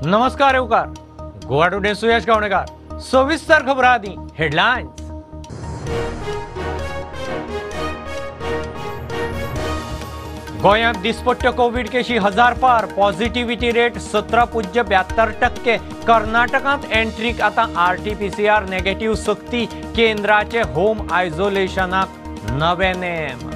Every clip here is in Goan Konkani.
नमस्कार येवकार गोवा टुडे सुयश गावणेकार. सविस्तर खबरां आदी हेडलायन्स. गोंयांत दिसपट्ट्यो कोवीड केशी 1000 पार, पॉझिटिव्हिटी रेट 17.72%. कर्नाटकांत एंट्रीक आतां RT-PCR negative सक्ती, केंद्राचे होम आयसोलेशनाक नवे नेम.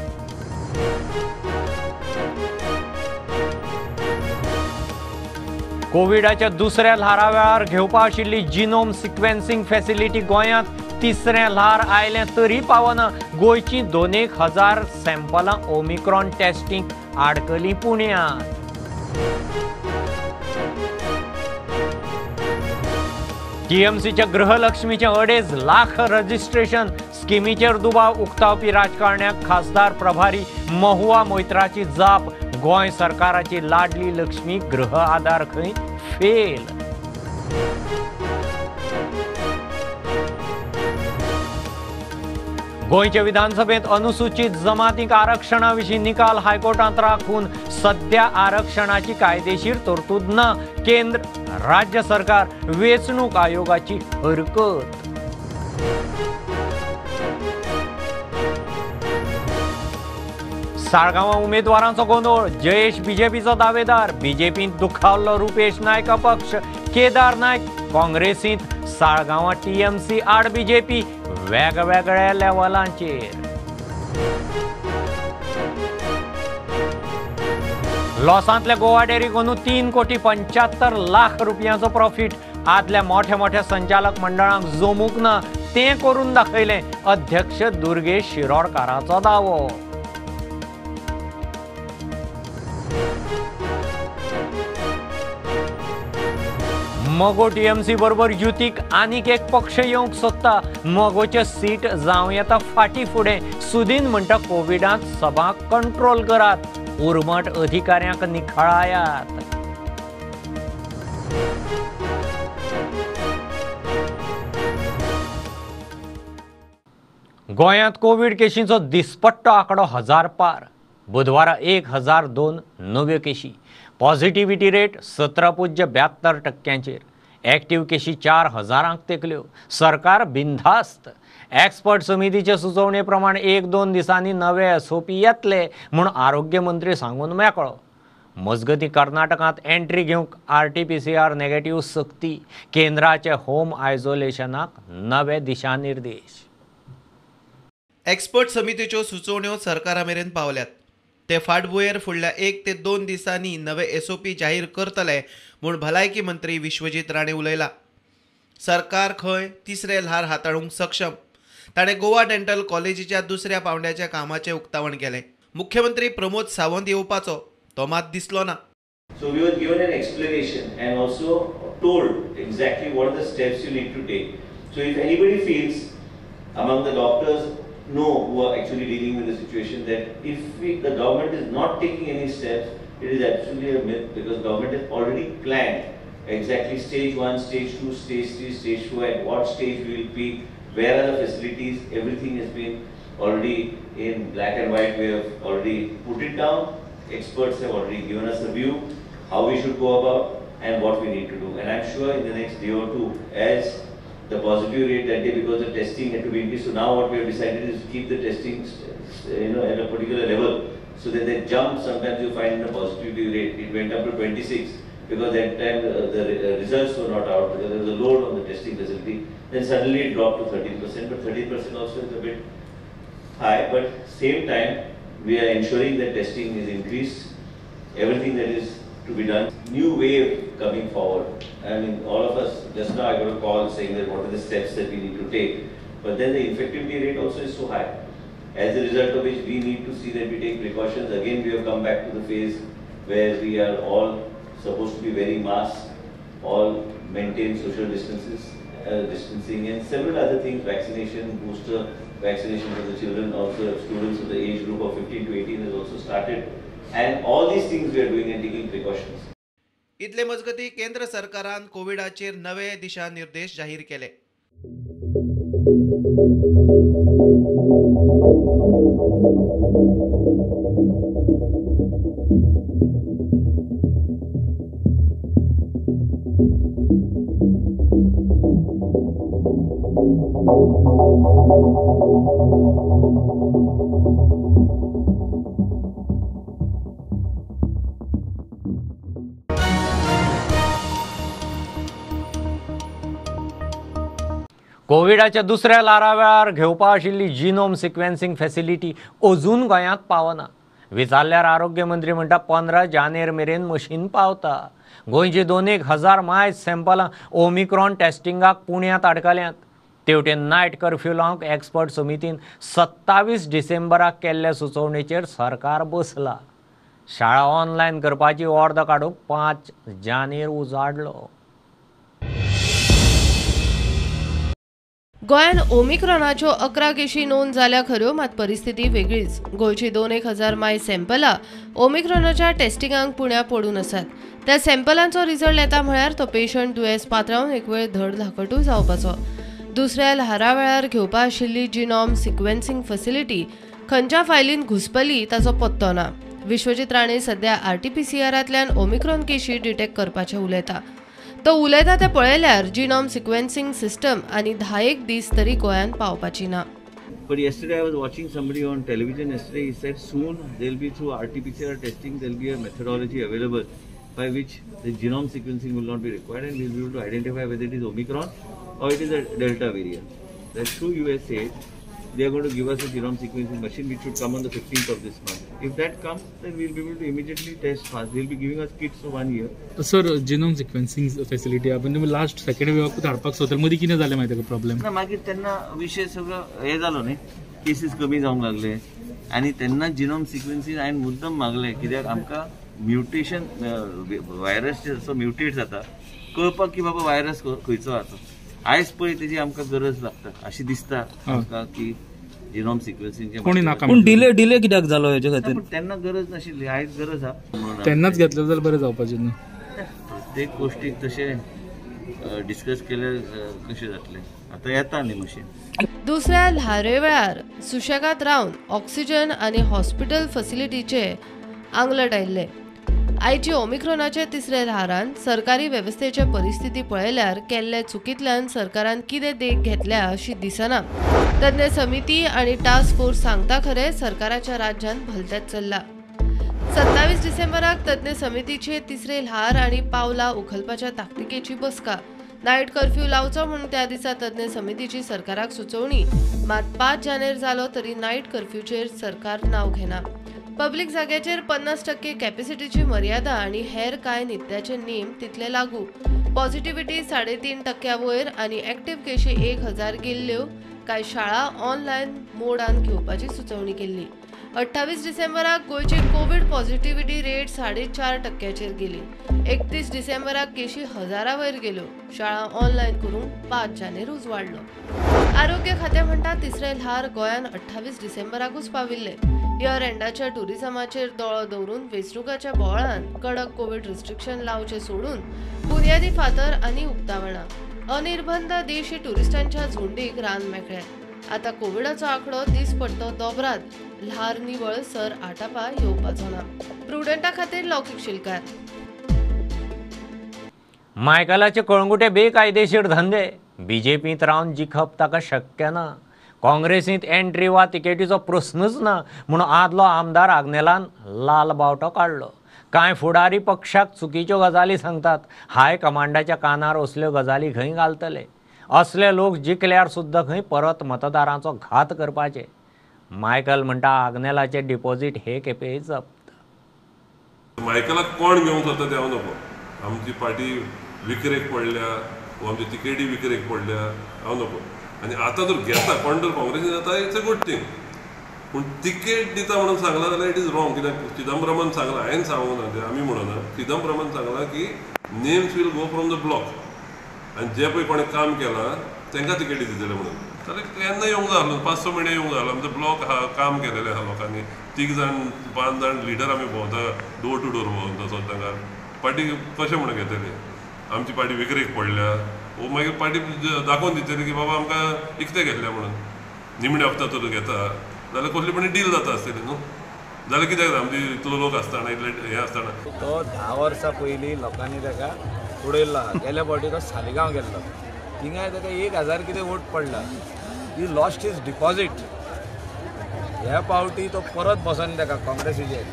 कोविडाच्या दुसऱ्या ल्हारा वेळार घेवपा आशिल्ली जिनोम सिक्वेन्सिंग फॅसिलिटी गोंयांत तिसरें ल्हार आयलें तरी पावना. गोंयची 2,000 सॅम्पलां ओमिक्रॉन टेस्टिंग आडकली पुण्यांत. टीएमसीच्या गृहलक्ष्मीचें 2.5 लाख रजिस्ट्रेशन स्किमीचेर दुबाव उक्तावपी राजकारण्याक खासदार प्रभारी महुआ मोइत्राची जाप. गोंय सरकाराची लाडली लक्ष्मी गृह आधार खंय फेल. गोंयचे विधानसभेत अनुसूचित जमातींक आरक्षणा विशीं निकाल हायकोर्टांत राखून सध्या आरक्षणाची कायदेशीर तरतूद ना. केंद्र राज्य सरकार वेंचणूक आयोगाची हरकत. साळगांवां उमेदवारांचो गोंदळ, जयेश बीजेपीचो दावेदार, बीजेपींत दुखावल्लो रुपेश नायक अपक्ष, केदार नायक काँग्रेसींत. साळगांवां टीएमसी आड बीजेपी वेगवेगळ्या लेवलांचेर. लॉसांतल्या गोवा डेअरीक अंदू 3,75,00,000 रुपयांचो प्रॉफिट. आदल्या मोठ्या मोठ्या संचालक मंडळांक जमूंक ना तें करून दाखयलें, अध्यक्ष दुर्गेश शिरोडकाराचो दावो. मगो टीएमसी बरोबर युतीक आनीक एक पक्ष येवंक सोदता. मगोचे सीट जावं येता फाटी फुडें. सुदीन म्हणटा कोविडांत सभाक कंट्रोल करात, उर्मट अधिकाऱ्यांक निखळायात. गोंयांत कोवीड केशींचो दिसपट्टो आंकडो 1000 पार. बुधवारा 1002 नव्यो केशी, पॉझिटिव्हिटी रेट 17.72%. ॲक्टिव्ह केशी 4000 तेकल्यो. सरकार बिनधास्त. एक्सपर्ट समितीचे सुचोवणे प्रमाण 1-2 दिसांनी नवे एसओपी येतले म्हूण आरोग्य मंत्री सांगून मेकळो. मजगतीं कर्नाटकांत एंट्री घेवंक RT-PCR negative सक्ती, केंद्राचे होम आयसोलेशनाक नवे दिशानिर्देश. एक्सपर्ट समितीच्यो सुचोवण्यो सरकारा मेरेन पावल्यात. ते फाटभुंयेर फुडल्या 1 ते 2 दिसांनी नवे एसओपी जाहीर करतले म्हूण भलायकी मंत्री विश्वजीत राणे उलयला. सरकार खंय तिसरें ल्हार हाताळूंक सक्षम. ताणें गोवा डेंटल कॉलेजीच्या दुसऱ्या पावंड्याच्या कामाचें उक्तावण केलें. मुख्यमंत्री प्रमोद सावंत येवपाचो तो मात दिसलो ना. So we were given an explanation and also told exactly what are the steps you need to take. So if anybody feels among the doctors know who are actually dealing with the situation that if the government is not taking any steps, it is absolutely a myth, because government has already planned exactly stage 1, stage 2, stage 3, stage 4, at what stage we will be, where are the facilities, everything has been already in black and white. We have already put it down. Experts have already given us a view how we should go about and what we need to do. And I'm sure in the next day or two, as the positive rate that day, because the testing had to be increased, so now what we have decided is to keep the testing, you know, at a particular level, so that they jump. Sometimes you find in the positivity rate it went up to 26, because that time the results were not out, because there was a load on the testing facility. Then suddenly it dropped to 13%, but 13% also is a bit high. But same time we are ensuring that testing is increased, everything that is to be done. New wave coming forward. I mean, all of us, just now I got a call saying that what are the steps that we need to take. But then the infectivity rate also is so high, as a result of which we need to see that we take precautions. Again, we have come back to the phase where we are all supposed to be wearing masks, all maintain social distances, distancing and several other things, vaccination, booster vaccination for the children, also students of the age group of 15 to 18 has also started. And all these things we are doing and taking precautions. इतले मजगती केंद्र सरकारान कोविडाचेर नवे दिशानिर्देश जाहीर केले. कोविडाच्या दुसऱ्या ल्हारा वेळार घेवपा आशिल्ली जिनोम सिक्वेन्सिंग फॅसिलिटी अजून गोंयांत पावना. विचारल्यार आरोग्य मंत्री म्हणटा 15 जानेर मेरेन मशीन पावता. गोंयची 2,000 मायज सॅम्पलां ओमिक्रॉन टेस्टिंगाक पुण्यांत आडकल्यांत. तेवटेन नायट कर्फ्यू लावंक एक्सपर्ट समितीन 27 डिसेंबराक केल्ल्या सुचोवणेचेर सरकार बसला. शाळा ऑनलायन करपाची ऑर्द काडूंक 5 जानेर उजाडलो. गोंयांत ओमिक्रॉनाच्यो 11 केशी नोंद जाल्या खऱ्यो, मात परिस्थिती वेगळीच. गोंयची 2,000 माय सॅम्पलां ओमिक्रॉनाच्या टेस्टिंगांक पुण्या पडून आसात. त्या सॅम्पलांचो रिजल्ट येता म्हळ्यार तो पेशंट दुयेंस पातळावन एक वेळ धड धाकटूय जावपाचो. दुसऱ्या ल्हारा वेळार घेवपा आशिल्ली जिनॉम सिक्वेन्सिंग फॅसिलिटी खंयच्या फायलीन घुसपली ताचो पत्तो ना. विश्वजीत राणे सध्या RT-PCRांतल्यान ओमिक्रॉन केशी डिटेक्ट करपाचें उलयता. तो उलयता ते पळयल्यार जिनॉम सिक्वेन्सिंग सिस्टम आनी 10 दीस तरी गोंयांत पावपाची ना. But yesterday I was watching somebody on television yesterday, he said soon there'll be through RT-PCR testing there'll be a methodology available by which the genome sequencing will not be required and we'll be able to identify whether it is Omicron or it is a Delta variant. That's through USA. They are going to give us a genome sequencing machine which should come on the 15th of this month. If that comes, then we'll be able to immediately test fast. They'll be giving us kits for 1 year. Sir, genome sequencing facility आपण तुम्ही लास्ट सेकंड वेव्हाक धाडपाक सोदता, मदीं कितें जालें माहिती का प्रॉब्लेम? ना, मागीर तेन्ना विशय सगळो हे जालो न्ही, केसीस कमी जावंक लागले आनी तेन्ना जिनोम सिक्वेन्सिंग हांवें मुद्दम मागलें कित्याक आमकां म्युटेशन व्हायरस जसो म्युटेट जाता कळपाक की बाबा व्हायरस खंयचो आसा. आयज पळय तेजी आमकां गरज लागता अशी दिसता आमकां की जिनोम सिक्वेन्सिंग. पूण डिले डिले कित्याक जालो हेच्या खातीर? तेन्ना गरज नाशिल्ली, आयज गरज आसा. तेन्नाच घेतलं जाल्यार बरें जावपाचें न्हू. प्रत्येक गोष्टीक तशें डिस्कस केल्यार कशें जातलें. आतां येता न्ही मशीन. दुसऱ्या ल्हारे वेळार सुशेगाद रावन ऑक्सिजन आनी हॉस्पिटल फॅसिलिटीचे आंगलट आयिल्ले. आयची ओमिक्रॉनाचे तिसऱ्या ल्हारान सरकारी वेवस्थेचे परिस्थिती पळयल्यार केल्ले चुकींतल्यान सरकारान कितें देख घेतल्या अशी दिसना. तज्ञ समिती आनी टास्क फोर्स सांगता खरें, सरकाराच्या राज्यान भलतेंच चल्लां. 27 डिसेंबराक तज्ञ समितीचे तिसरे ल्हार आनी पावलां उखलपाच्या ताकतिकेची बसका. नायट कर्फ्यू लावचो म्हूण त्या दिसा तज्ञ समितीची सरकाराक सुचोवणी, मात 5 जानेर जालो तरी नायट कर्फ्यूचेर सरकार नांव घेना. पब्लिक जाग्याचेर 50% कॅपॅसिटीची मर्यादा आनी हेर कांय नित्याचे नेम तितले लागू. पॉझिटिव्हिटी 3.5% वयर आनी एक्टिव्ह केशी 1,000 गेल्ल्यो. कांय शाळा ऑनलायन मोडान घेवपाची सुचोवणी केल्ली. 28 डिसेंबराक गोंयची कोवीड पॉझिटिव्हिटी रेट 4.5% गेली. 31 डिसेंबराक केशी 1,000 वयर गेल्यो. शाळा ऑनलायन करूंक 5 जानेर उजवाडलो. आरोग्य खातें म्हणटा तिसरें ल्हार गोंयान 28 डिसेंबराकूच पाविल्लें. इयर एंडाच्या टुरिझमाचेर दोळो दवरून वेंचणुकाच्या बोवाळान कडक कोवीड रिस्ट्रिक्शन लावचें सोडून बुन्यादी फातर आनी उक्तावणां. अनिर्बंध देशी टुरिस्टांच्या झुंडीक रान मेकळें. आतां कोविडाचो आंकडो दिसपट्टो दोबरात. ल्हार निवळ सर आटापा येवपाचो ना. प्रुडंटा खातीर लौकीक शिलकार. मायकलाचे कळंगुटे बेकायदेशीर धंदे. बीजेपींत रावन जिखप ताका शक्य ना. काँग्रेसींत एंट्री वा तिकेटीचो प्रस्नच ना म्हूण आदलो आमदार आग्नेलान लाल बावटो काडलो. कांय फुडारी पक्षाक चुकीच्यो गजाली सांगतात. हाय कमांडाच्या कानार असल्यो गजाली खंय घालतले? असले लोक जिखल्यार सुद्दां खंय परत मतदारांचो घात करपाचे. मायकल म्हणटा आग्नेलाचे डिपॉझीट हे खेपे जप्त. मायकलाक कोण घेवंक सोदता तें हांव नको. आमची पार्टी विकरेक पडल्या वा आमची तिकेटी विकरेक पडल्या हांव नको. आनी आतां जर घेता कोण जर काँग्रेसीन जाता it's a good thing. पूण तिकेट दिता म्हणून सांगलां जाल्यार it is wrong. कित्याक चिदंबरमान सांगलां, हांवें सांगूंक ना तें, आमी म्हणना, चिदंबरमान सांगलां की names will go from the block आनी जे पळय कोणें काम केलां तांकां तिकेटी दितले म्हणून. जाल्यार केन्ना येवंक जाय आसलो, 5-6 म्हयने येवंक जाय आसलो. आमचो ब्लॉक आहा, काम केलेलें आहा लोकांनी, 3 जाण 5 जाण लिडर आमी भोंवता, डोर टू डोर भोंवता सद्दां. पार्टी कशें म्हणून घेतली? आमची पार्टी विकरेक पडल्या वो मागीर पार्टी दाखोवन दितली की बाबा आमकां इकतें घेतल्या म्हणून. निमणे हप्ता तर घेता जाल्यार कसली पण डील जाता आसतली न्हू. जाल्यार कित्याक आमची इतलो लोक आसतना इतले हें आसतना. तो 10 वर्सां पयलीं लोकांनी ताका उडयल्लो आहा. गेल्या फावटी तो सालिगांव गेल्लो. थिंगाय ताका 1000 कितें वोट पडला. He lost his deposit. ह्या पावटी तो परत बसना ताका काँग्रेसीचेर,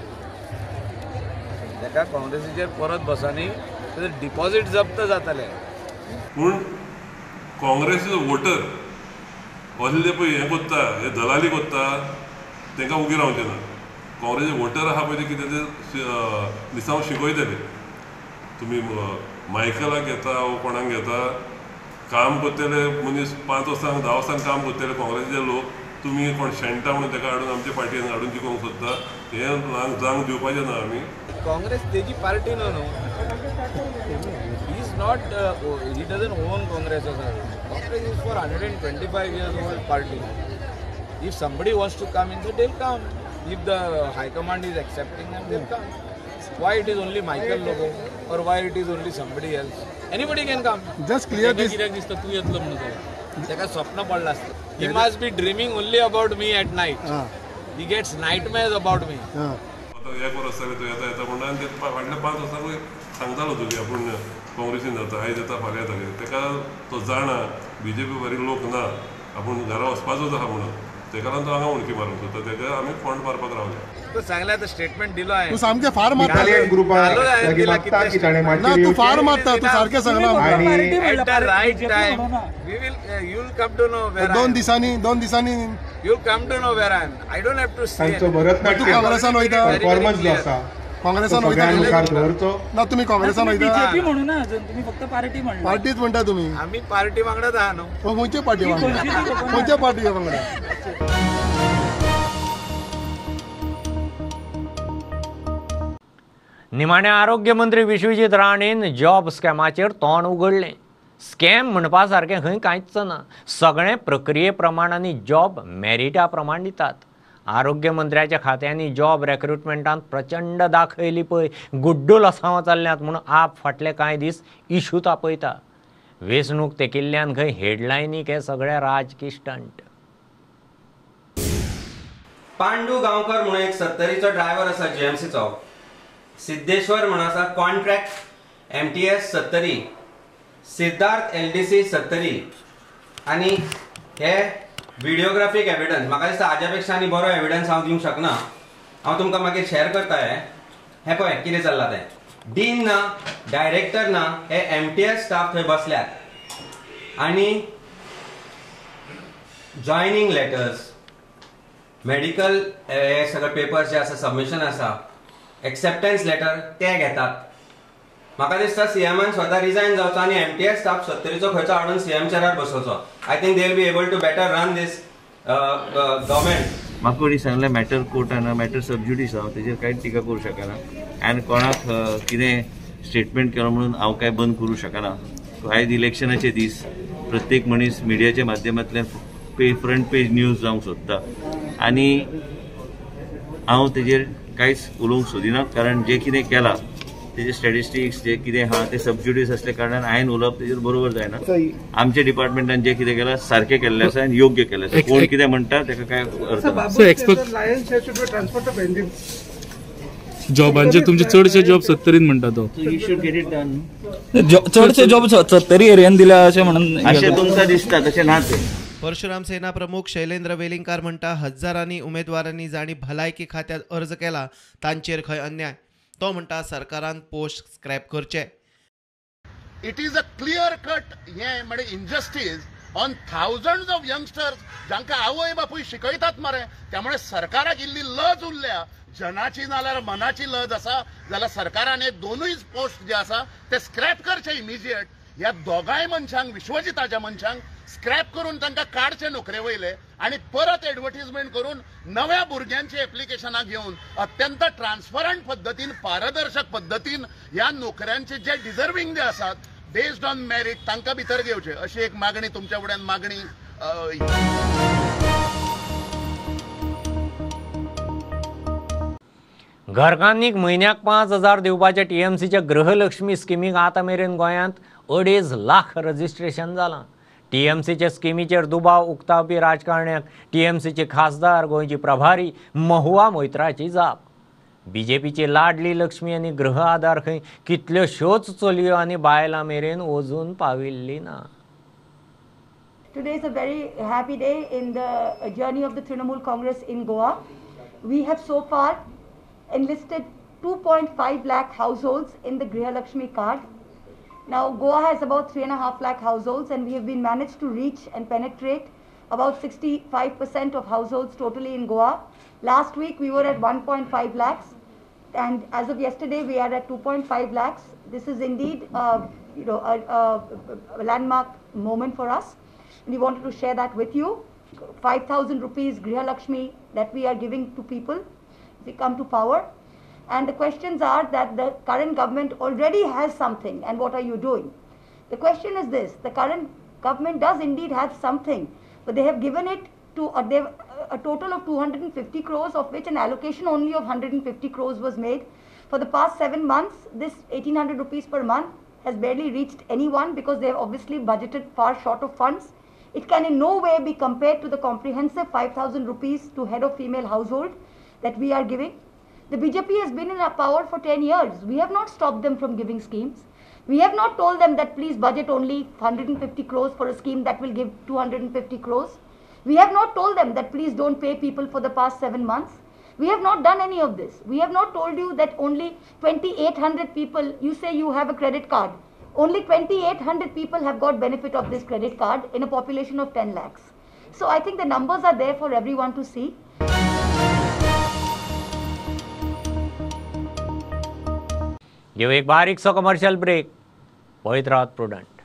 ताका काँग्रेसीचेर परत बसानी ताचें डिपॉझीट जप्त जातलें. पूण काँग्रेसीचो वोटर असले पळय हें कोत्ता, हे दलाली कोत्ता, तांकां उगी रावचें ना. काँग्रेसी वोटर आहा पळय ते कितें ते लिसांव शिकयतले. तुमी मायकलाक घेता वो कोणाक घेता, काम करतले मनीस 5 वर्सांक 10 वर्सांक काम करतले काँग्रेसीचे लोक, तुमी कोण शेणटा म्हणून ताका हाडून आमच्या पार्टीन हाडून जिखोवंक सोदता, हें जावंक दिवपाचें ना आमी. काँग्रेस तेजी पार्टी न्हू, न्हू, he is not, he doesn't own Congress. Congress is for 125 years old party. If somebody wants to come in, they will come. If the high command is accepting them, they will come. Why it is only Michael Lobo or why it is only somebody else? Anybody can come. Just clear this. कित्याक दिसता तूं येतलो म्हणून ताका स्वप्न पडलां आसता. He must be dreaming only about me at night. He gets nightmares about me. आतां एक वर्स जालें तो येता येता म्हणून आनी ते फाटल्या 5 वर्सांकूय सांगतालो तुमी आपूण काँग्रेसीन जाता, आयज येता फाल्यां येता. ताका तो जाणा बीजेपी बरी लोक ना, आपूण घरा वचपाचोच आहा म्हणून, ताका लागून तो हांगा उडकी मारूंक सोदता. ताका आमी फोंड मारपाक रावले. तूं सांगलें आतां स्टेटमेंट दिलो हांवें. तूं सामकें फार मारता. ना तूं फार मारता, तूं सारकें सांगना. At the right time we will, you will come to know where. 2 दिसांनी, 2 दिसांनी you will come to know where I am. I don't have to say. तूं काँग्रेसान वयता, परफॉर्मन्स जो आसा काँग्रेसान वयता ना, तुमी काँग्रेसान वयता. बीजेपी म्हणू ना अजून, तुम्ही फक्त पार्टी म्हणला. पार्टीच म्हणटा तुमी. आमी पार्टी वांगडाच आहा न्हू. खंयचे पार्टी वांगडा? खंयच्या पार्टी वांगडा? निमाणे आरोग्य मंत्री विश्वजीत राणेन जॉब स्कॅमाचेर तोंड उगडलें. स्कॅम म्हणपा सारकें खंय कांयच ना, सगळें प्रक्रिये प्रमाण आनी जॉब मेरिटा प्रमाण दितात. आरोग्य मंत्र्याच्या खात्यांनी जॉब रेक्रुटमेंटांत प्रचंड दाखयली पळय गुड्डूल असावां चल्ल्यात म्हूण आप फाटले कांय दीस इशू तापयता. वेंचणूक तेकिल्ल्यान खंय हेडलायनीक हे सगळे राजकी स्टंट. पांडू गांवकर म्हणून एक 70चो ड्रायव्हर आसा जीएमसीचो, सिद्धेश्वर म्हणून आसा कॉन्ट्रॅक्ट MTS 70, Siddharth LDC 70. आनी हे व्हिडिओग्राफीक एविडन्स म्हाका दिसता हाज्या पेक्षा आनी बरो एविडन्स हांव दिवंक शकना. हांव तुमकां मागीर शेअर करता. हें पळय कितें चल्लां तें. डीन ना, डायरेक्टर ना, हे MTS staff थंय बसल्यात आनी जॉयनींग लेटर्स, मेडिकल हे सगळे पेपर्स जे आसा, सबमिशन आसा, एक्सेप्टन्स लेटर ते घेतात. म्हाका दिसता सीएमान स्वता रिजायन जावचो आनी MTS staff 70चो खंयचो हाडून CM चेरार बसोवचो. I think they will be able to better run this government. म्हाका कोणी सांगलें मॅटर कोर्टान मॅटर सब ज्युडीस, हांव तेजेर कांयच टिका करूं शकना आनी कोणाक कितें स्टेटमेंट केलो म्हणून हांव कांय बंद करूं शकना. आयज इलेक्शनाचे दीस, प्रत्येक मनीस मिडियाच्या माध्यमांतल्यान फ्रंट पेज न्यूज जावंक सोदता आनी हांव तेजेर कांयच उलोवंक सोदिना, कारण जें कितें केलां तेजे स्टॅटिस्टिक्स जे कितें आहा ते सब ज्युडीस असल्या कारणान हांवें उलोवप तेजेर बरोबर जायना. आमच्या डिपार्टमेंटान जें कितें केलां सारकें केल्लें आसा आनी योग्य केल्लें आसा. कोण कितें म्हणटा तेका कांय अर्थ ना. जॉबांचे तुमचे चडशे जॉब 70 म्हणटा तो, चडशे जॉब 70 एरियान दिल्या अशें म्हणून अशें तुमकां दिसता, तशें ना तें. परशुराम सेना प्रमुख शैलेंद्र वेलिंगकार म्हणटा हजारांनी उमेदवारांनी जांणी भलायकी खात्यांत अर्ज केला तांचेर खंय अन्याय. तो म्हणटा सरकारान पोस्ट स्क्रॅप करचे. It is a clear cut हें म्हणजे injustice on thousands of youngsters जांकां आवय बापूय शिकयतात मरे. त्यामुळे सरकाराक इल्ली लज उरल्या, जनाची नाल्यार मनाची लज आसा जाल्यार सरकारान हे दोनूय पोस्ट जे आसा ते स्क्रॅप करचे इमिजिएट. ह्या दोगांय मनशांक, विश्वजिताच्या मनशांक स्क्रॅप करून तांकां काडचे नोकरे वयले आनी परत एडवर्टीजमेंट करून नव्या भुरग्यांची एप्लिकेशनां घेवन अत्यंत ट्रान्सपरंट पद्दतीन, पारदर्शक पद्दतीन ह्या नोकऱ्यांचे जे डिजर्वींग जे आसात बेस्ड ऑन मेरीट तांकां भितर घेवचे, अशी एक मागणी तुमच्या फुड्यान मागणी. घरकान्नीक म्हयन्याक 5,000 दिवपाच्या टीएमसीच्या गृहलक्ष्मी स्किमीक आतां मेरेन गोंयांत 2.5 लाख रजिस्ट्रेशन जालां. टीएमसीच्या स्किमीचेर दुबाव उक्तावपी राजकारण्याक टीएमसीचे खासदार गोंयची प्रभारी महुआ मोइत्राची जाप. बीजेपीची लाडली लक्ष्मी आनी गृह आधार खंय कितल्योश्योच चलयो आनी बायलां मेरेन वजून पाविल्ली ना. Today is a very happy day in the journey of the Trinamool Congress in Goa. We have so far enlisted 2.5 lakh households in the Griha Lakshmi card. Now Goa has about 3.5 lakh households, and we have been managed to reach and penetrate about 65% of households totally in Goa. Last week we were at 1.5 lakhs, and as of yesterday we are at 2.5 lakhs. This is indeed a landmark moment for us. We wanted to share that with you. 5,000 rupees Griha Lakshmi that we are giving to people if we come to power. And the questions are that the current government already has something, and what are you doing? The question is this: the current government does indeed have something, but they have given it to a total of 250 crores, of which an allocation only of 150 crores was made. For the past 7 months, this 1,800 rupees per month has barely reached anyone because they have obviously budgeted far short of funds. It can in no way be compared to the comprehensive 5,000 rupees to head of female household that we are giving. The BJP has been in our power for 10 years. We have not stopped them from giving schemes. We have not told them that please budget only 150 crores for a scheme that will give 250 crores. We have not told them that please don't pay people for the past 7 months. We have not done any of this. We have not told you that only 2,800 people, you say you have a credit card. Only 2,800 people have got benefit of this credit card in a population of 10 lakhs. So I think the numbers are there for everyone to see. घेऊ एक बारीकसो कमर्शियल ब्रेक. पळयत रावात प्रुडंट.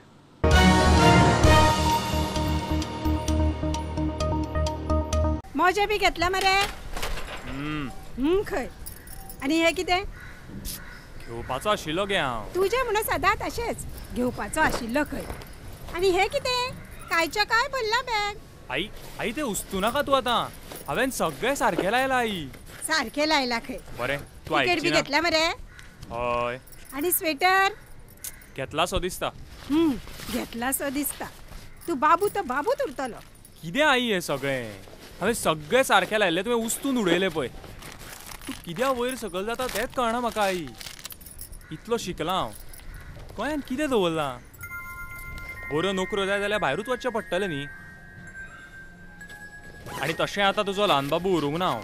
मोजे बी घेतला मरे? खंय. आनी हे कितें? घेवपाचो आशिल्लो गे हांव. तुजें म्हणून सदांच अशेंच घेवपाचो आशिल्लो खंय. आनी हे कितें? कायच्या काय भरला बॅग. आई आई ते उस्तू नाका तूं आतां. हांवें सगळें सारकें लायलां आई. सारकें लायलां खंय. बरें तूं टिकेट बी घेतला मरे? हय. आनी स्वेटर घेतला सो दिसता. घेतला सो दिसता. तूं बाबू तो बाबूच उरतलो. कितें आई हें सगळें? हांवें सगळें सारकें लायिल्लें, तुवें उस्तून उडयलें पळय. तूं कित्याक वयर सकयल जाता तेंच कळना म्हाका आई. इतलो शिकलां हांव, गोंयांत कितें दवरलां? बऱ्यो नोकऱ्यो जाय जाल्यार भायरूच वचचें पडटलें न्ही. आनी तशें आतां तुजो ल्हान बाबू उरूंक ना हांव.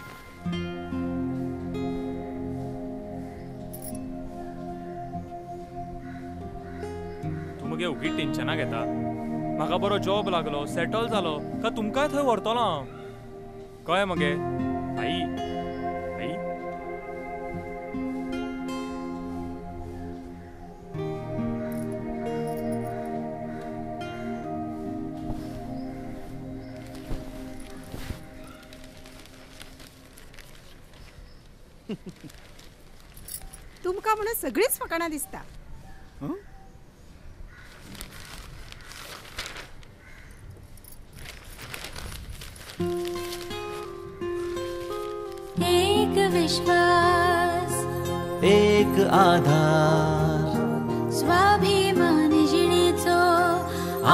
तूं मगे ओगीच टेन्शनां घेता. म्हाका बरो जॉब लागलो, सेटल जालो काय तुमकांय थंय व्हरतलो हांव. कळ्ळें मगे आई? आई तुमकां म्हणून सगळीच फकाणां दिसता. एक विश्वास, एक आधार, स्वाभिमान जिणेचो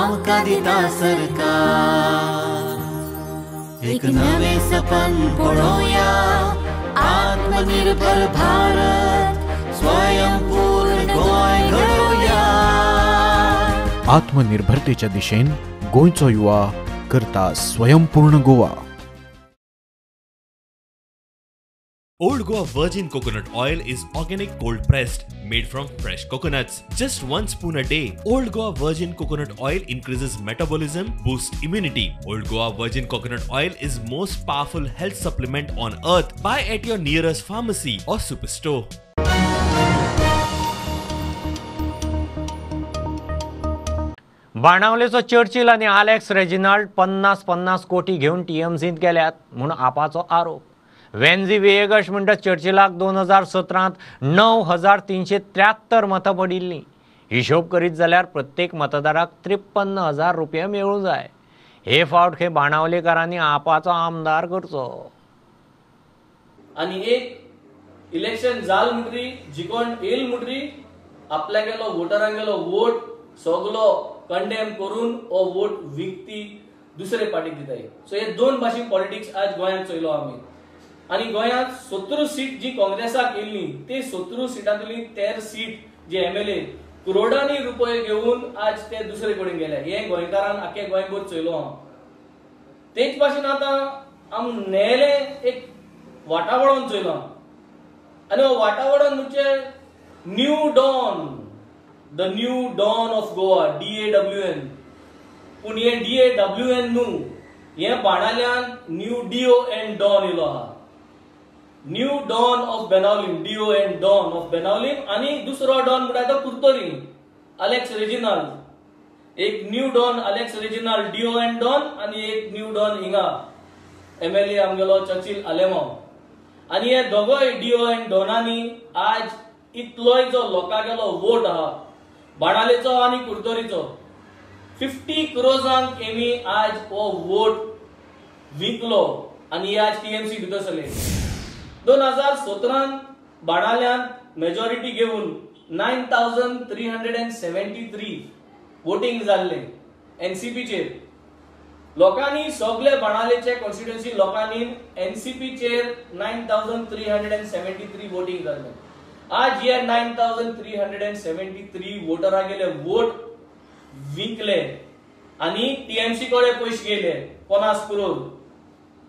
आमकां दिता सरकार. एक नवें सपन पळोवया, आत्मनिर्भर भारत, स्वयंपूर्ण गोंय घडोवया. आत्मनिर्भरतेच्या दिशेन गोंयचो युवा करता स्वयंपूर्ण Goa. Old Goa Virgin Coconut Oil is organic cold pressed, made from fresh coconuts. Just 1 spoon a day. Old Goa Virgin Coconut Oil increases metabolism, boosts immunity. Old Goa Virgin Coconut Oil is most powerful health supplement on earth. Buy at your nearest pharmacy or superstore. बाणावलेचो चर्चिल आनी आलेक्स रेजिनाल्ड 50-50 कोटी घेवन टीएमसींत गेल्यात म्हूण आपाचो आरोप. वेन्झी विएगश म्हणटा चर्चिलाक 2017 9,373 मतां पडिल्लीं. हिशोब करीत जाल्यार प्रत्येक मतदाराक 53,000 रुपया मेळूं जाय. हे फावट खंय बाणावलेकारांनी आपाचो आमदार करचो. आनी एक इलेक्शन जाल म्हणटरी जिकोण येयल म्हणटरी आपल्यागेलो वोटरांगेलो वोट सगलो कंडेम करून हो वोट विकती दुसरे पार्टीक दिताय. सो हे दोन भाशेन पॉलिटिक्स आज गोंयांत चोयलो आमी. आनी गोंयांत 17 सीट जी काँग्रेसाक येयल्ली ते 17 सिटांतली 13 सीट जे एमएलए करोडांनी रुपये घेवन आज ते दुसरे कडेन गेले. हे गोंयकारान आख्खे गोंयभर चोयलो हांव. तेच भाशेन आतां आम न्यायालय एक वाटावळोन चोयलो आनी हो वाटावळोन म्हणजे new dawn, the new dawn of Goa, DAWN. पूण हे DAWN न्हू, हे बाणाल्यान न्यू DON don येयलो आहा. New dawn of Benaulim, DON dawn of Benaulim. आनी दुसरो डॉन म्हणटा तो कुर्तोरी अलेक्स रेजिनाल्ड. एक new don Alex Reginald DON don आनी एक न्यू डॉन हिंगा MLA आमगेलो चर्चिल आलेमाव. आनी हे दोगोय DON डॉनांनी आज इतलोय जो लोकांगेलो वोट आहा बाणालेचो आनी कुर्तोरीचो 50 क्रोजांक एमी आज हो वोट विकलो आनी आज TMC भितर सरले. 2017 बाणाल्यान मेजॉरिटी घेवन 9373 वोटींग जाल्ले NCPचेर. लोकांनी सगळे बाणालेचे कॉन्स्टिट्युएन्सी लोकांनी NCPचेर 9373 वोटींग जाल्ले. आज हे 9373 वोटरां गेले वोट विकले आनी TMC कडेन पयशे गेले 50 करोड.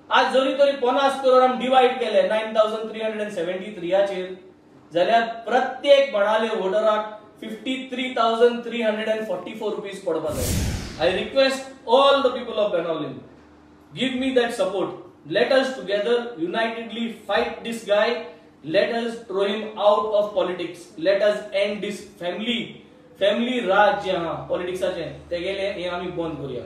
आज जरी तरी 50 करोड आमी डिवायड केले 9373 जाल्यार प्रत्येक बाणाले वोटराक 53,344 रुपीज पडपा जाय. I request all the people of Benaulim, give me that support. Let us together unitedly fight this guy. Let us throw him out of politics. Let us end this family राज जे आहा पॉलिटिक्साचे तेगेले हे आमी बंद करुया.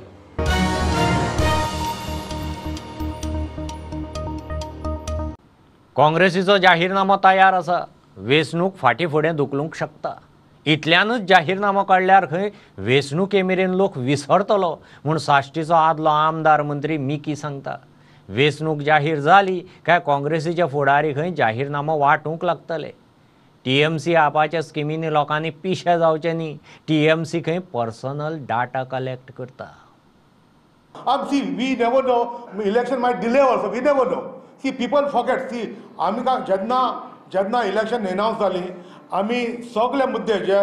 काँग्रेसीचो जाहीरनामो तयार आसा. वेंचणूक फाटीं फुडें धुकलूंक शकता. इतल्यानूच जाहीरनामो काडल्यार खंय वेंचणुके मेरेन लोक विसरतलो म्हूण साश्टीचो आदलो आमदार मंत्री मिकी सांगता. वेंचणूक जाहीर जाली काय काँग्रेसीचे फुडारी खंय जाहीरनामो वांटूंक लागतले. TMC आपाच्या स्किमींनी लोकांनी पिशे जावचे न्ही. TMC खंय पर्सनल डाटा कलेक्ट करता. See, we never know. Election might delay also. We never know. See, people forget. See, आमी जेन्ना जेन्ना इलेक्शन एनावन्स जाली आमी सगळे मुद्दे जे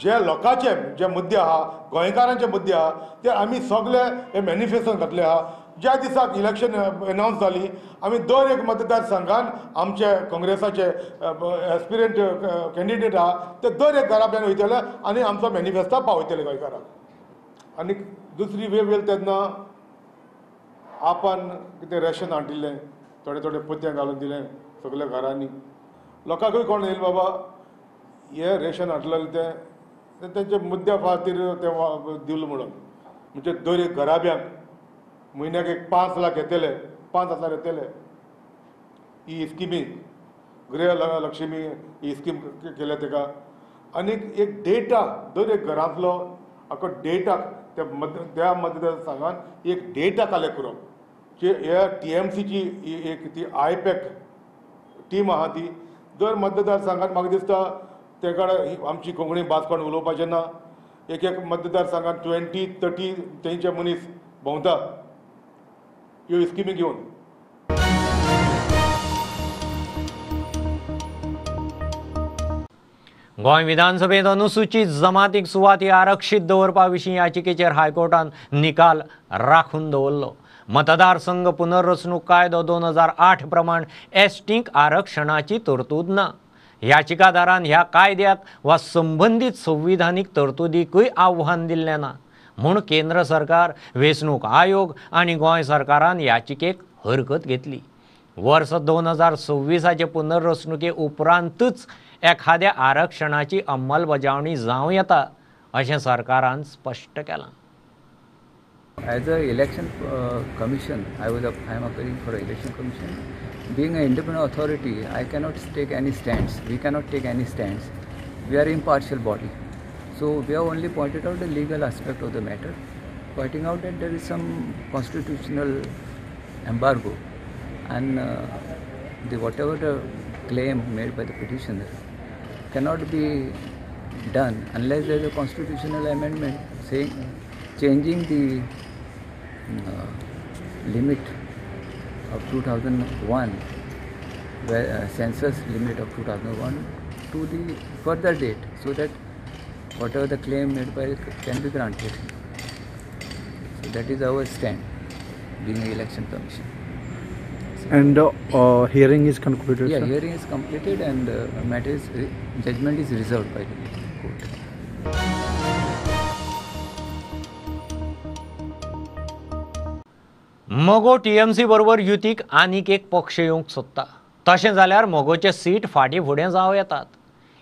जे लोकांचे जे मुद्दे आहा, गोंयकारांचे मुद्दे आहा, ते आमी सगळे हे मॅनिफेस्टोन घातले आहा. ज्या दिसाक इलेक्शन एनावन्स जाली आमी दर एक मतदारसंघान आमचे काँग्रेसाचे एस्पिरंट कॅन्डिडेट आहा ते दर एक घराब्यान वयतले आनी आमचो मॅनिफेस्टो पावयतले गोंयकारांक. आनी दुसरी वेव येयली तेन्ना आपण कितें रेशन हाडिल्लें, थोडे थोडे पोतयां घालून दिलें सगल्या घरांनी. लोकांकूय कोण येयलें बाबा हे रेशन हाडलेलें तें तेंच्या मुद्द्या खातीर तें दिलें म्हणून. म्हणजे दर एक घराब्यांक म्हयन्याक एक 5 लाख येतले, 5,000 येतले. ही स्किमी गृह लक्ष्मी ही स्कीम केल्या तेका. आनी एक डेटा दर एक घरांतलो आखो डेटा त्या मतदारसंघान एक डेटा कलेक्ट करप. जे ह्या TMCची एक ती आयपॅक टीम आहा ती दर मतदारसंघात म्हाका दिसता ते कडेन आमची कोंकणी भास कोण उलोवपाचें ना. एक एक मतदारसंघात 20-30 तेंचे मनीस भोंवता ह्यो स्किमी घेवन. गोंय विधानसभेत अनुसूचित जमातीक सुवाती आरक्षीत दवरपा विशीं याचिकेचेर हायकोर्टान निकाल राखून दवरलो. मतदारसंघ पुनर्रचणूक कायदो 2008 प्रमाण एसटींक आरक्षणाची तरतूद ना. याचिकादारान ह्या कायद्याक वा संबंदीत संविधानीक तरतुदीकूय आव्हान दिल्लें ना म्हूण केंद्र सरकार, वेंचणूक आयोग आनी गोंय सरकारान याचिकेक हरकत घेतली. वर्स 2026 पुनर्रचणुके उपरांतच एखाद्या आरक्षणाची अंमलबजावणी जावं येता अशें सरकारान स्पश्ट केलां. As a election commission, I am appearing for election commission. Being an independent authority, I cannot take any stands. We cannot take any stands. We are impartial body. So we have only pointed out the legal aspect of the matter, pointing out that there is some constitutional embargo and the whatever the claim made by the petitioner cannot be done unless there is a constitutional amendment saying changing the limit of 2001, where, census limit of 2001 to the further date, so that Whatever the claim made by can be granted. So that is our stand, being an election commission. And hearing is concluded? Yeah, sir? Hearing is completed and matter is, judgment is reserved by the court. मगो टीएमसी बरोबर युतीक आनीक एक पक्ष येवंक सोदता. तशें जाल्यार मगोचे सीट फाटीं फुडें जावं येतात.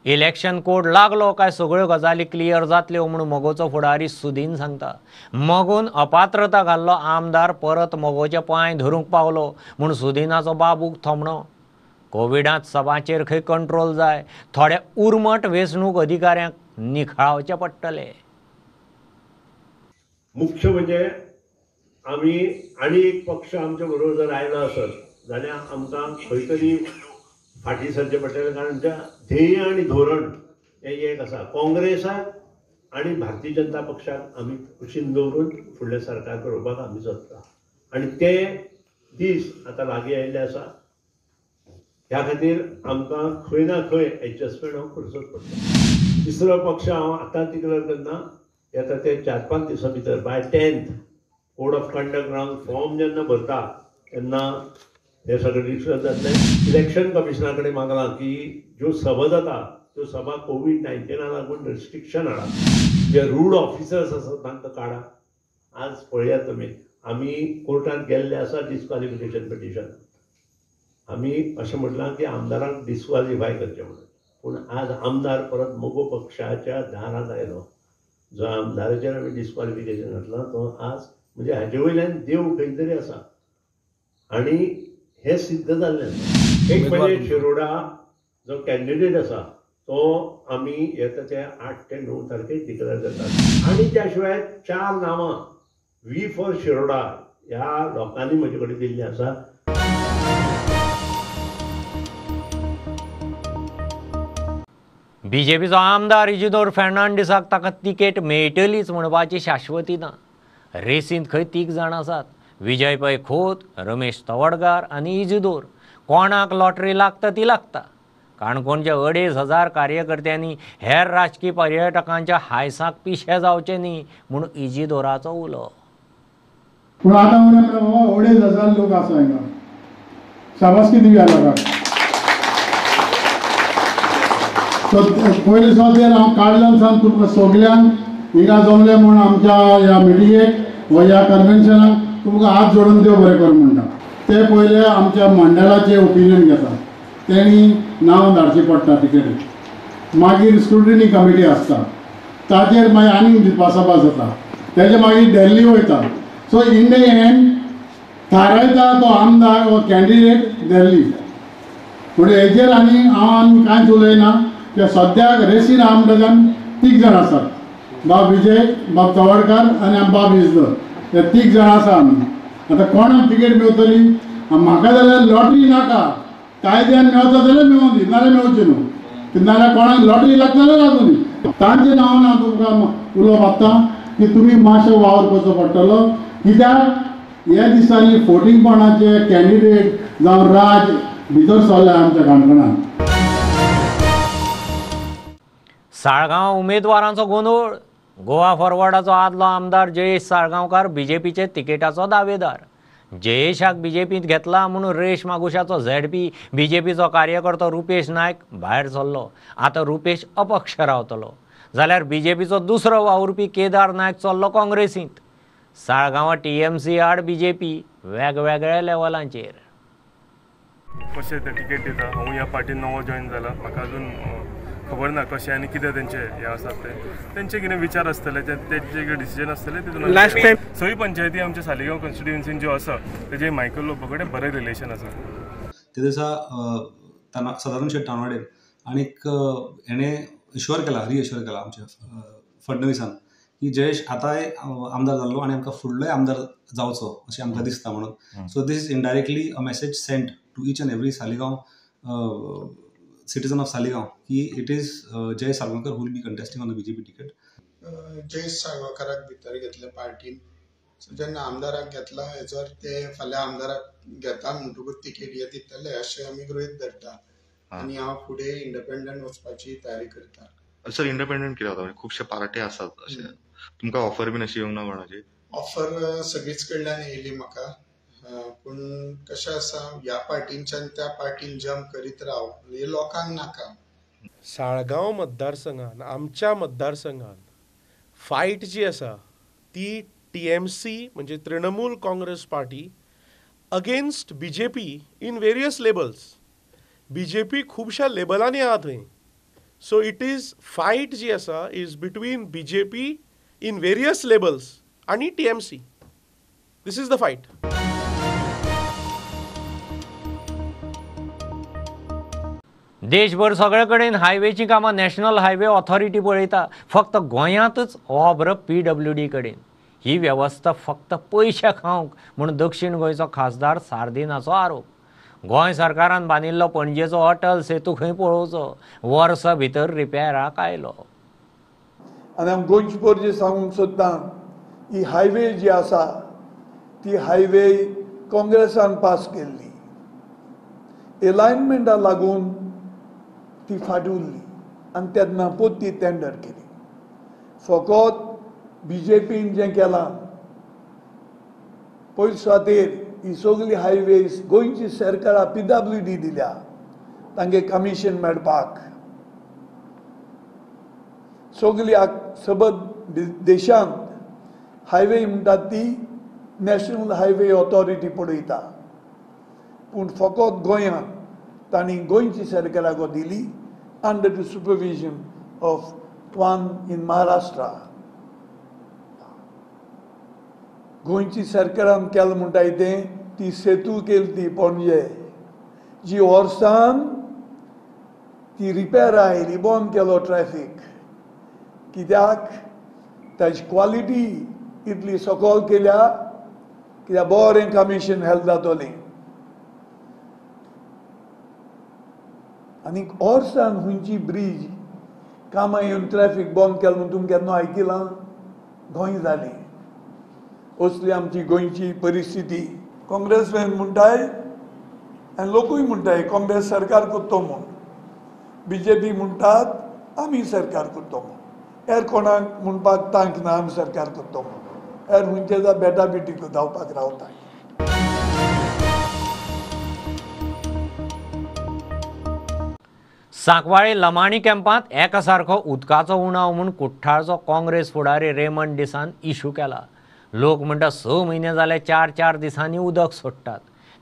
इलेक्शन कोड लागलो काय सगळ्यो गजाली क्लियर जातल्यो म्हूण मगोचो फुडारी सुदीन सांगता. मगोन अपात्रता घाल्लो आमदार परत मगोचे पांय धरूंक पावलो म्हूण सुदिनाचो बाबूक थोमणो. कोविडांत सभाचेर खंय कंट्रोल जाय, थोड्या उर्मट वेंचणूक अधिकाऱ्यांक निखळावचे पडटले. मुख्य म्हणजे आमी आनी एक पक्ष आमच्या बरोबर जर आयलो आसत जाल्यार आमकां खंय तरी फाटीं सरचें पडटलें, कारण ध्येय आनी धोरण हें एक आसा. काँग्रेसाक आनी भारतीय जनता पक्षाक आमी कुशीन दवरून फुडलें सरकार करपाक आमी सोदता आनी ते दीस आतां लागीं आयिल्ले आसा. ह्या खातीर आमकां खंय ना खंय एडजस्टमेंट हांव करचोच पडटा. तिसरो पक्ष हांव आतां डिक्लेर करना, येता ते 4-5 दिसां भितर by 10th code of conduct round form जेन्ना भरता तेन्ना हे सगळें डिस्कस जातलें. इलेक्शन कमिशना कडेन मागलां की ज्यो सभा जाता त्यो सभा कोवीड-19 लागून रिस्ट्रिक्शन हाडा, जे रूड ऑफिसर्स आसात तांकां काडा. आज पळयात तुमी, आमी कोर्टांत गेल्ले आसा डिस्क्वॉलिफिकेशन पिटिशन. आमी अशें म्हटलां की आमदारांक डिस्क्वॉलिफाय करचें म्हणून, पूण आज आमदार परत मगो पक्षाच्या दारांत आयलो. जो आमदाराचेर आमी डिस्क्वॉलिफिकेशन घातलां तो आज म्हणजे हाजे वयल्यान देव खंय तरी आसा आनी हें सिद्ध जाल्लें आसा. एक म्हणजे शिरोडा जो कॅन्डिडेट आसा तो आमी येता ते 8 ते 9 तारखेक डिक्लेअर करतात. आनी त्या शिवाय 4 नांवां we for Shiroda ह्या लोकांनी म्हजे कडेन दिल्लीं आसा. बीजेपीचो आमदार इजिदोर फेर्नांडीसाक ताका तिकेट मेळटलीच म्हणपाची शाश्वती ना. रेसींत खंय 3 जाण आसात, विजय पै खोत, रमेश तवडकार आनी इजिदोर. कोणाक लॉटरी लागता ती लागता. काणकोणच्या 2500 कार्यकर्त्यांनी हेर राजकी पर्यटकांच्या हायसाक पिशे जावचे न्ही म्हूण इजिदोराचो उलो. पूण आतां म्हणल्यार बाबा 2500 लोक आसा हांगा, शाबासकी दिवया लोकांक. पयले सुवातेर हांव काडल्यान सावन तुमकां सगल्यांक हिंगा जमलें म्हूण आमच्या ह्या मिटिंगेक वा ह्या कन्वेन्शनाक तुमकां हात जोडून देव बरें कर म्हणटा. ते पयले आमच्या मंडळाचें ओपिनियन घेता, तेणी नांव धाडचें पडटा तिकेटी. मागीर स्क्रुटिनी कमिटी आसता, ताचेर मागीर आनीक भासाभास जाता, तेजे मागीर दिल्ली वयता. सो इन the and थारायता तो आमदार वा कॅन्डिडेट दिल्ली. पूण हेजेर आनी हांव आनी कांयच उलयना. त्या सद्याक रेसीन आमदार 3 जाण आसात, बाब विजय, बाब तवडकार आनी बाब इजदर, हे 3 जाण आसा आमी. आतां कोणाक तिकेट मेवतली म्हाका जाल्यार लॉटरी नाका, कायद्यान मेवता जाल्यार मेवूं दी, नाजाल्यार मेवची न्हू, नाजाल्यार कोणाक लॉटरी लागता जाल्यार लागूं दी. तांचे नांवान हांव तुमकां उलो मागता की तुमी मातशें वावर करचो पडटलो, कित्याक ह्या दिसांनी फोटिंगपणाचे कॅन्डिडेट जावं राज भितर सरल्या आमच्या काणकोणांत. साळगांव उमेदवारांचो गोंदळ. गोवा फॉरवर्डाचो आदलो आमदार जयेश साळगांवकार बीजेपीचे तिकेटाचो दावेदार. जयेशाक बीजेपींत घेतला म्हणून रेश मागुशाचो झेडपी बीजेपीचो कार्यकर्तो रुपेश नायक भायर सरलो. आतां रुपेश अपक्ष रावतलो, जाल्यार बीजेपीचो दुसरो वावुरपी केदार नायक चल्लो काँग्रेसींत. साळगांवां टीएमसी आड बीजेपी वेगवेगळ्या लेवलांचेर. कशें ते तिकेट दिता, हांव ह्या पार्टीन नवो जॉयन जाला, म्हाका अजून खबर ना कशें आनी कितें तेंचे हें आसा तें, तेंचे कितें विचार आसतले, तेंचे कितें डिसिजन आसतलें तितून. लास्ट टायम सगळी पंचायती आमच्या सालिगांव कॉन्स्टिट्युएन्सीन ज्यो आसा तेजे मायकल लोबो कडेन बरें रिलेशन आसा. ते दिसा सदानंद शेट तानवाडेन आनीक हेणें एश्युअर केला, रिएश्युअर केला आमच्या फडणवीसान की जयेश आतांय आमदार जाल्लो आनी आमकां फुडलोय आमदार जावचो अशें आमकां दिसता म्हणून. So this is indirectly a message sent to each and every Saligao citizen of Saligao की it is Jayesh Salgaonkar who will be contesting on the BJP ticket. Jayesh साळगांवकाराक भितर घेतले पार्टीन, सो जेन्ना आमदाराक घेतला हेजो अर्थ ते फाल्यां आमदाराक घेता म्हणटकूच तिकेट हे दितले अशें आमी गृहीत धरता आनी हांव फुडें इंडिपेंडंट वचपाची तयारी करता. सर इंडिपेंडंट कित्याक जाता? खुबशे पार्टी आसात अशें तुमकां ऑफर बीन अशी येवंक ना कोणाची? ऑफर सगळीच कडल्यान येयली म्हाका, पूण कशें आसा ह्या पार्टींच्यान त्या पार्टीन जम्प करीत राव हे लोकांक नाका. साळगांव मतदारसंघान, आमच्या मतदारसंघान फायट जी आसा ती TMC म्हणजे Trinamool Congress party against BJP in various labels. BJP खुबश्या लेबलांनी आहा थंय. सो it is fight जी आसा is between BJP in various labels आनी TMC. This is the fight. देशभर सगळे कडेन हायवेची कामां नॅशनल हायवे ऑथॉरिटी पळयता, फक्त गोंयांतच ओब्र PWD कडेन. ही वेवस्था फक्त पयशे खावंक म्हूण दक्षिण गोंयचो खासदार सार्दिनाचो आरोप. गोंय सरकारान बांदिल्लो पणजेचो अटल सेतू खंय पळोवचो, वर्सा भितर रिपेराक आयलो. आनी हांव गोंयचे पोरजे सांगूंक सोदतां, ही हायवे जी आसा ती हायवे काँग्रेसान पास केल्ली, एलायनमेंटा लागून ती फाटी उरली आनी तेन्ना परती टेंडर केली. फकत बीजेपीन जें केलां पयले सुवातेर ही सगळी हायवेज गोंयची सरकारा PWD दिल्या तांगे कमिशन मेळपाक. सगळी सबंद देशांत हायवे म्हणटात ती नॅशनल हायवे ऑथॉरिटी पळयता, पूण फकत गोंयांत तांणी गोंयची सरकाराक दिली under the supervision of one in Maharashtra. गोंयची सरकारान केलें म्हणटाय तें ती सेतू केली ती पणजे जी वर्सान ती रिपेर आयली, बंद केलो ट्रॅफीक कित्याक ताजी क्वॉलिटी इतली सकयल केल्या कित्याक बरें कमिशन हेल्प जातलें. आनी वर्सान खंयची ब्रीज कामां येवन ट्रॅफीक बंद केलें म्हूण तुमकां केन्ना आयकिलां? गोंय जालें. असली आमची गोंयची परिस्थिती. काँग्रेसमॅन म्हणटाय आनी लोकूय म्हणटाय काँग्रेस सरकार करतो म्हूण, BJP म्हणटात आमी सरकार करतो म्हूण, हेर कोणाक म्हणपाक तांक ना आमी सरकार करतो म्हूण, हेर खंयचे बेटा बेटी धांवपाक रावता. सांकवाळे लमाणी कॅम्पांत एकासारको उदकाचो उणाव म्हूण कुठ्ठाळचो काँग्रेस फुडारी रेमंड डिसान इशू केला. लोक म्हणटा 6 म्हयने जाले 4-4 दिसांनी उदक सोडटात,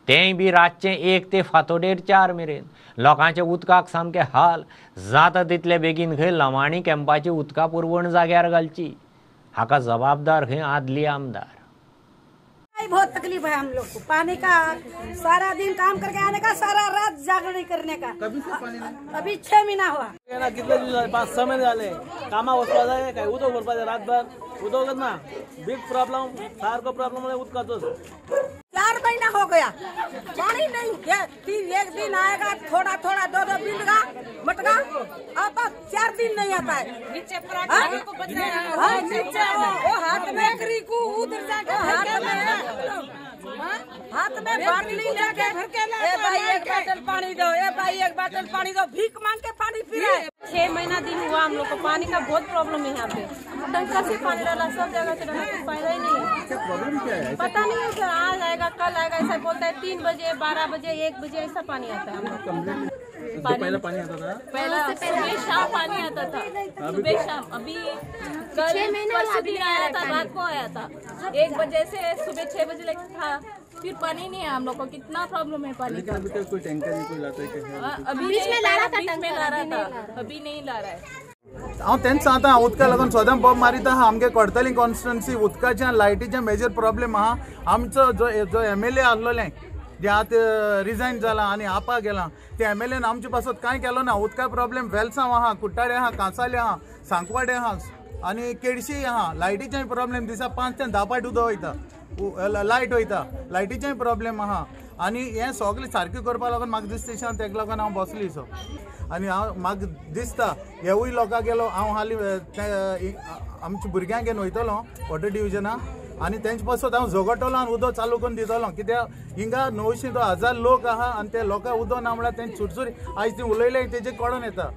तेंय बी रातचें 1 ते फांतोडेर 4 मेरेन. लोकांचे उदकाक सामके हाल. जाता तितले बेगीन खंय लमाणी कॅम्पाची उदका पुरवण जाग्यार घालची. हाका जबाबदार खंय आदली आमदार. बहुत तकलीफ है हम लोग को पानी का, सारा दिन काम करके आने का, सारा रात जागरण करने का. कभी से पानी नहीं? अभी 6 महीना हुआ. कितले दीस 5-6 महिने झाले कामा वचपा जाय, काय उदक भरपा जाय, रातभर उदकच ना. बिग प्रॉब्लम, सारको प्रॉब्लम उदकाचोच. 4 महीना हो गया पानी नहीं. 1 दिन आएगा थोड़ा थोड़ा, 2-2 बिंदगा मटका, अब 4 दिन नहीं आता है. नीचे वो हाथ में हाथ में बाटली लेके, ए भाई 1 बाटल पानी दो, ए भाई 1 बाटल पानी दो, भीख मांग के पानी पी रहे. 6 महीना दिन हुआ हम लोग को, पानी का बहुत प्रॉब्लम है यहाँ पे. टंकर से पानी डाला, सब जगह से डाला, कुछ फायदा ही नहीं है. क्या प्रॉब्लम क्या है? पता नहीं है सर, आज आएगा कल आएगा ऐसा बोलता है. 3 बजे, 12 बजे, 1 बजे ऐसा पानी आता है हम लोग को. पहले पानी आता था, पहले सुबह शाम पानी आता था, सुबह शाम. अभी कल परसों दिन आया था, रात को आया था 1 बजे से सुबह 6 बजे तक था, फिर पानी नहीं है हम लोग को. कितना प्रॉब्लम है पानी का. अभी कोई टैंकर नहीं कोई लाता है? अभी बीच में ला रहा था, बीच में ला रहा था, अभी नहीं ला रहा है. हांव तेंच सांगता, उदका लागून सदां पंप मारिता. आमगे कोडतली कॉन्स्टिट्युएन्सी उदकाचे आनी लायटीचे मेजर प्रॉब्लेम आहा. आमचो जो MLA आसलोले जे आतां रिजायन जाला आनी आपा गेला, ते MLAन आमचे पासत कांय केलो ना. उदका प्रॉब्लेम वेलसांव आहा, कुट्टाळे आहा, कांसाले आहा, सांकवाडे आहा आनी केडशी आहा. लायटीचेय प्रॉब्लेम दिसा 5 ते 10 पाट उदक वयता, लायट वयता, लायटीचेय प्रॉब्लेम आहा. आनी हें सगळें सारकें करपा लागून म्हाका दिसता तेका लागून हांव बसली सो. आनी हांव म्हाका दिसता हेवूय लोकांक गेलो हांव हालीं आमच्या भुरग्यांक घेवन वयतलो वॉटर डिविजना आनी तेंचे पासत हांव झगडटलो आनी उदक चालू करून दितलो. कित्याक हिंगा 900 ते 1000 लोक आहा आनी ते लोकांक उदक ना म्हळ्यार तेंचे चुरचुरी आयज ती उलयले तेजे कळोन येता.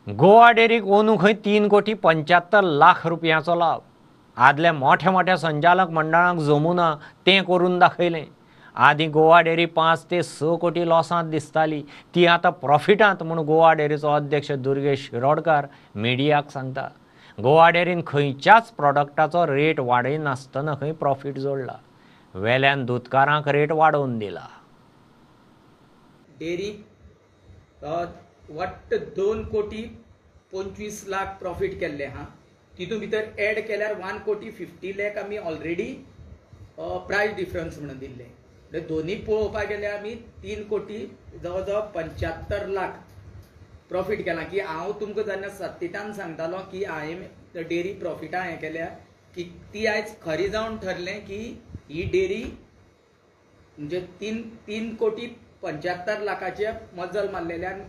गोवा डेरीक अंदू खंय 3 कोटी 75 लाख रुपयांचो लाभ. आदल्या मोठ्या मोठ्या संचालक मंडळांक जमुना तें करून दाखयलें. आदीं गोवा डेअरी 5 ते 6 कोटी लॉसांत दिसताली, ती आतां प्रॉफिटांत म्हूण गोवा डेअरीचो अध्यक्ष दुर्गेश शिरोडकार मिडियाक सांगता. गोवा डेअरीन खंयच्याच प्रॉडक्टाचो रेट वाडयनासतना खंय प्रॉफीट जोडला. वेल्यान दुदकारांक रेट वाडोवन दिला. डेअरी वट्ट 2 कोटी 25 लाख प्रॉफीट केल्ले आहा. तितून भितर एड केल्यार 1 कोटी 50 लाख आमी ऑलरेडी प्रायस डिफरन्स म्हणून दिल्ले. दोन्ही पळोवपाक गेल्यार आमी 3 कोटी जवळ जवळ 75 लाख प्रॉफीट केला. की हांव तुमकां जेन्ना सत्यतान सांगतालो की हांवें डेअरी प्रॉफिटां हें केल्या की ती आयज खरी जावन ठरलें की ही डेअरी म्हणजे 3 कोटी 75 लाखाचे मजल मारलेल्यान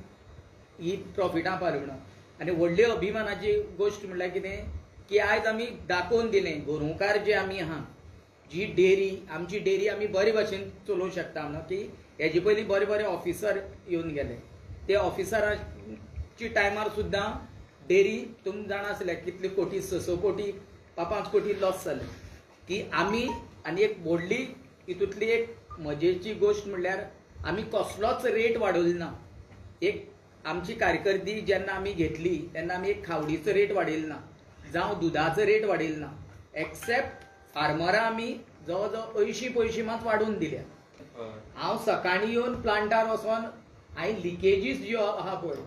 ही प्रॉफिटां पावली म्हणून. आनी व्हडली अभिमानाची गोश्ट म्हणल्यार कितें की आयज आमी दाखोवन दिलें गोरवांकार जे आमी आहा जी डेअरी आमची डेअरी आमी बरे भशेन चलोवंक शकता म्हणून. की हेजे पयलीं बरे बरे ऑफिसर येवन गेले, ते ऑफिसराची टायमार सुद्दां डेअरी तुमी जाणा आसले कितले कोटी 6 कोटी 5 कोटी लॉस जाले. की आमी आनी एक व्हडली हितूंतली एक मजेची गोश्ट म्हणल्यार आमी कसलोच रेट वाडयलो ना. एक आमची कारकिर्दी जेन्ना आमी घेतली तेन्ना आमी एक खावडीचो रेट वाडयलो ना, जावं दुदाचो रेट वाडयलो ना, एक्सेप्ट फार्मरां आमी जवळ जवळ 80 पयशे मात वाडोवन दिल्या. हांव सकाळीं येवन प्लांटार वचोन हांवें लिकेजीस ज्यो आहा पळय,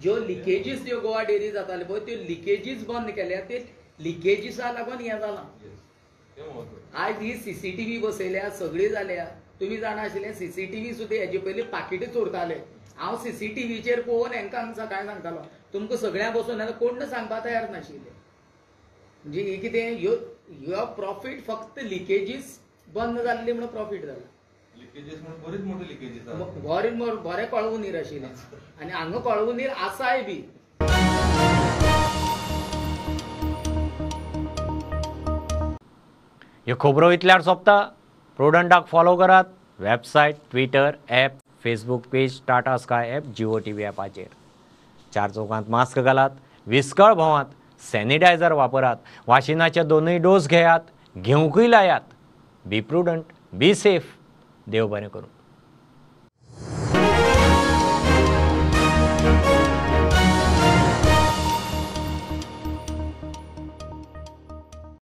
ज्यो लिकेजीस ज्यो गोवा डेअरी जाताल्यो पळय त्यो लिकेजीस बंद केल्या. ते लिकेजीसा लागून हें जालां. आयज ही CCTV बसयल्या, सगळी जाल्या. तुमी जाणा आशिल्लें CCTV सुद्दां हेजे पयलीं पाकिटां चोरताले. हांव CCTVचेर पळोवन हेंकां सकाळीं सांगतालो तुमकां सगळ्यां बसून जाल्यार कोण सांगपाक तयार नाशिल्ले. म्हणजे ही कितें ह्यो ह्यो प्रॉफीट फक्त लिकेजीस बंद जाल्ली म्हणून प्रॉफीट जाला. लिकेजीस म्हणून बरीच मोठी लिकेजीस आसा, बरें बरें कळवून नीर आशिल्लें आनी हांगा कळवून नीर आसाय बी. ह्यो खबरो इतल्यार सोंपता. प्रुडंटाक फॉलो करात website, Twitter, app, Facebook page, Tata Sky app, Jio TV ॲपाचेर. 4 चौकांत मास्क घालात, विस्कळ भोंवात, सॅनिटायझर वापरात, वाशिनाचे 2 डोस घेयात, घेवंकूय लायात. बी प्रुडंट, बी सेफ. देव बरें करूं.